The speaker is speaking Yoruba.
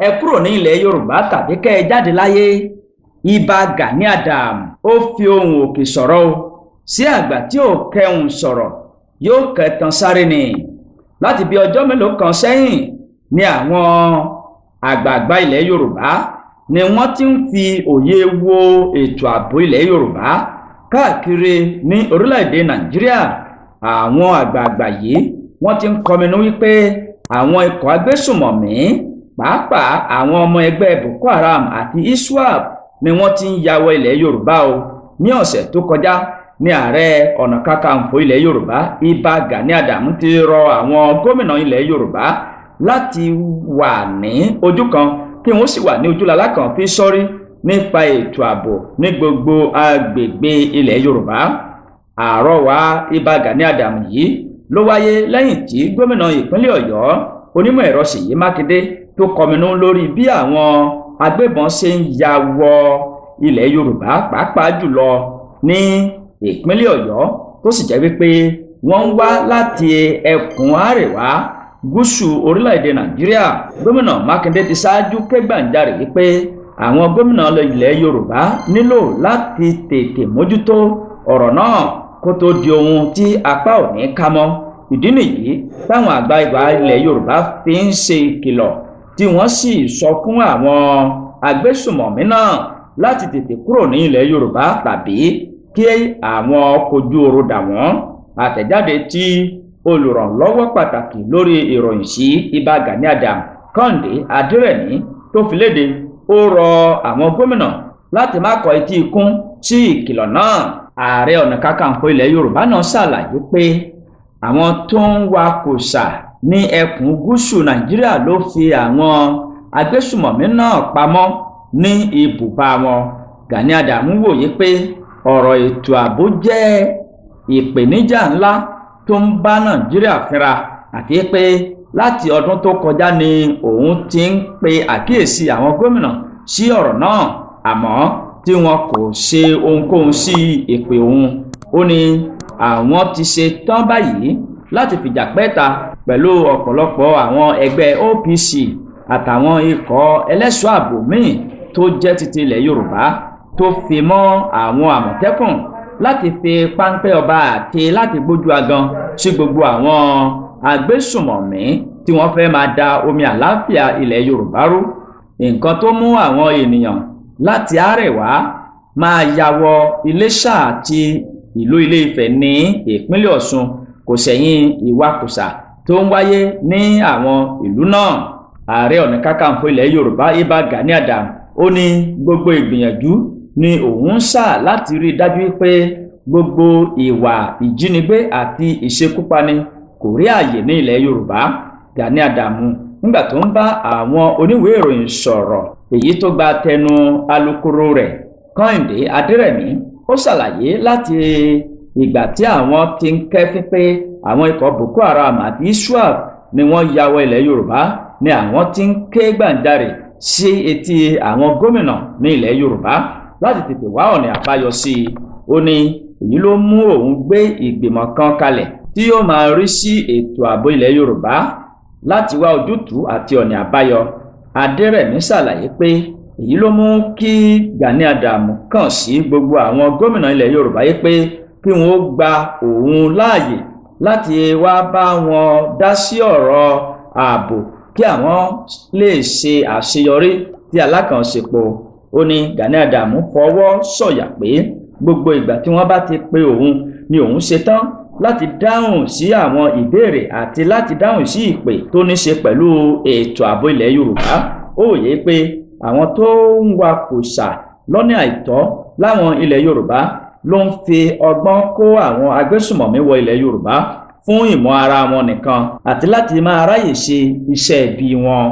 Ẹ kúrò ní ilẹ̀ Yorùbá tàbí kẹ́ ẹ jáde láyé. Ìbà Gani Adams, ó fi ohùn òkè sọ̀rọ̀ o. Sí àgbà tí ò kẹhùn sọ̀rọ̀, yóò kẹtàn sáré ni. Láti bí ọjọ́ mélòó kan sẹ́yìn ni àwọn àgbààgbà ilẹ̀ Yorùbá ni wọ́n ti ń fi òye wo ètò ààbò ilẹ̀ Yorùbá káàkiri ní orílẹ̀-èdè Nàìjíríà. Àwọn àgbààgbà yìí, wọ́n ti ń kọminú wípé àwọn ikọ̀ agbésùmọ̀mí, pàápàá àwọn ọmọ ẹgbẹ́ Boko Haram àti ISWAP, ni wọ́n ti ń ya wọ ilẹ̀ Yorùbá o. Ní ọ̀sẹ̀ tó kọjá ní Ààrẹ Ọ̀nà Kakanfò ilẹ̀ Yorùbá, Ìbà Gani Adams, ti rọ àwọn gómìnà ilẹ̀ Yorùbá láti wà ní ojú kan, kí wọ́n sì wà ní ojúlalá kan fi sọ́rí nípa ètò ààbò ní gbogbo agbègbè ilẹ̀ Yorùbá. Àrọwà Ìbà Gani Adams yìí ló wáyé lẹ́yìn tí gómìnà ìpínlẹ̀ Ọ̀yọ́, onímọ̀ ẹ̀rọ Ṣèyí Mákindé, tó kọminú lórí bí àwọn agbébọn ṣe ń ya wọ ilẹ̀ Yorùbá, pàápàá jùlọ ní ìpínlẹ̀ Ọ̀yọ́, tó sì jẹ́ wípé wọ́n ń wá láti ẹkùn àríwá gúúsù orílẹ̀-èdè Nàìjíríà. Gómìnà Mákindé ti ṣáájú ké gbàǹjarè wípé àwọn gómìnà ilẹ̀ Yorùbá nílò láti tètè mójútó ọ̀rọ̀ náà kó tó di ohun tí apá ò ní ká mọ́. Ìdí nìyí táwọn àgbà ìgbà ilẹ̀ Yorùbá fi ń ṣe ìkìlọ̀, tí wọ́n sì sọ fún àwọn agbésùmọ̀mí náà láti tètè kúrò ní ilẹ̀ Yorùbá tàbí kí àwọn kojú oró dà wọ́n. Àtẹ̀jáde tí olùrànlọ́wọ́ pàtàkì lórí ìròyìn sí Ìbà Gani Adams, Kẹ́hìndé Adérẹ̀mí, tó fi léde, ó rọ àwọn gómìnà láti má kọ etí ikún sí ìkìlọ̀ náà. Ààrẹ Ọ̀nà Kakanfò ilẹ̀ Yorùbá náà ṣàlàyé pé àwọn tó ń wakùsà ní ẹkùn gúúsù Nàìjíríà ló fi àwọn agbésùmọ̀mí náà pamọ́ ní ibùba wọn. Gani Adams wòye pé ọ̀rọ̀ ètò ààbò jẹ́ ìpèníjà ńlá tó ń bá Nàìjíríà fínra, àti pé láti ọdún tó kọjá ni òun ti ń pe àkíyèsí àwọn gómìnà sí ọ̀rọ̀ náà, àmọ́ tí wọn kò ṣe ohunkóhun sí ìpè òun. Ó ní àwọn ti ṣe tán báyìí láti fìjà pẹ́ta pẹ̀lú ọ̀pọ̀lọpọ̀ àwọn ẹgbẹ́ OPC àtàwọn ikọ̀ ẹlẹ́ṣọ́ ààbò míì tó jẹ́ ti ilẹ̀ Yorùbá, tó fi mọ́ àwọn Àmọ̀tẹ́kùn, láti fi páńpẹ́ ọba àti láti gbójú agan sí gbogbo àwọn agbésùmọ̀mí tí wọ́n fẹ́ máa da omi àlàáfíà ilẹ̀ Yorùbá rú. Nǹkan tó mú àwọn ènìyàn láti àríwá máa ya wọ Iléṣà àti ìlú Ilé-Ifẹ̀ ní ìpínlẹ̀ Ọ̀ṣun kò ṣẹ̀yìn ìwakùsà tó ń wáyé ní àwọn ìlú náà. Ààrẹ Ọ̀nà Kakanfò ilẹ̀ Yorùbá, Ìbà Gani Adams, ó ní gbogbo ìgbìyànjú ni òun ń sà láti rí i dájú pé gbogbo ìwà ìjínigbé àti ìṣekúpani kò rí ààyè ní ilẹ̀ Yorùbá. Gani Adams, nígbà tó ń bá àwọn oníwèé ìròyìn sọ̀rọ̀, èyí tó gba tẹnu alukoro rẹ̀, Kẹ́hìndé Adérẹ̀mí, ó ṣàlàyé láti ìgbà tí àwọn ti ń kẹ́fín pé àwọn ikọ̀ Boko Haram àti ISWAP ni wọ́n ya wọ ilẹ̀ Yorùbá ni àwọn ti ń ké gbàǹjarè sí etí àwọn gómìnà ní ilẹ̀ Yorùbá láti tètè wá ọ̀nà àbáyọ sí i. Ó ní èyí ló mú òun gbé ìgbìmọ̀ kan kalẹ̀ tí yóò máa rí sí ètò ààbò ilẹ̀ Yorùbá láti wá ojútùú àti ọ̀nà àbáyọ. Adérẹ̀mí ṣàlàyé pé èyí ló mú kí Gani Adams kàn sí gbogbo àwọn gómìnà ilẹ̀ Yorùbá yìí pé kí wọ́n gba òun láàyè láti wá bá wọn dá sí ọ̀rọ̀ ààbò, kí àwọn lè ṣe àṣeyọrí tí alákànṣepọ̀. Ó ní Gani Adams fọwọ́ sọ̀yà pé gbogbo ìgbà tí wọ́n bá ti pe òun ni òun ṣetán láti dáhùn sí àwọn ìbéèrè àti láti dáhùn sí ìpè tó ní ṣe pẹ̀lú ètò ààbò ilẹ̀ Yorùbá. Ó wòye pé àwọn tó ń wakùsà lọ́nà àìtọ́ láwọn ilẹ̀ Yorùbá ló ń fi ọgbọ́n kó àwọn agbésùmọ̀mí wọ ilẹ̀ Yorùbá fún ìmọ̀ ara wọn nìkan àti láti máa ráyè ṣe iṣẹ́ ibi wọn.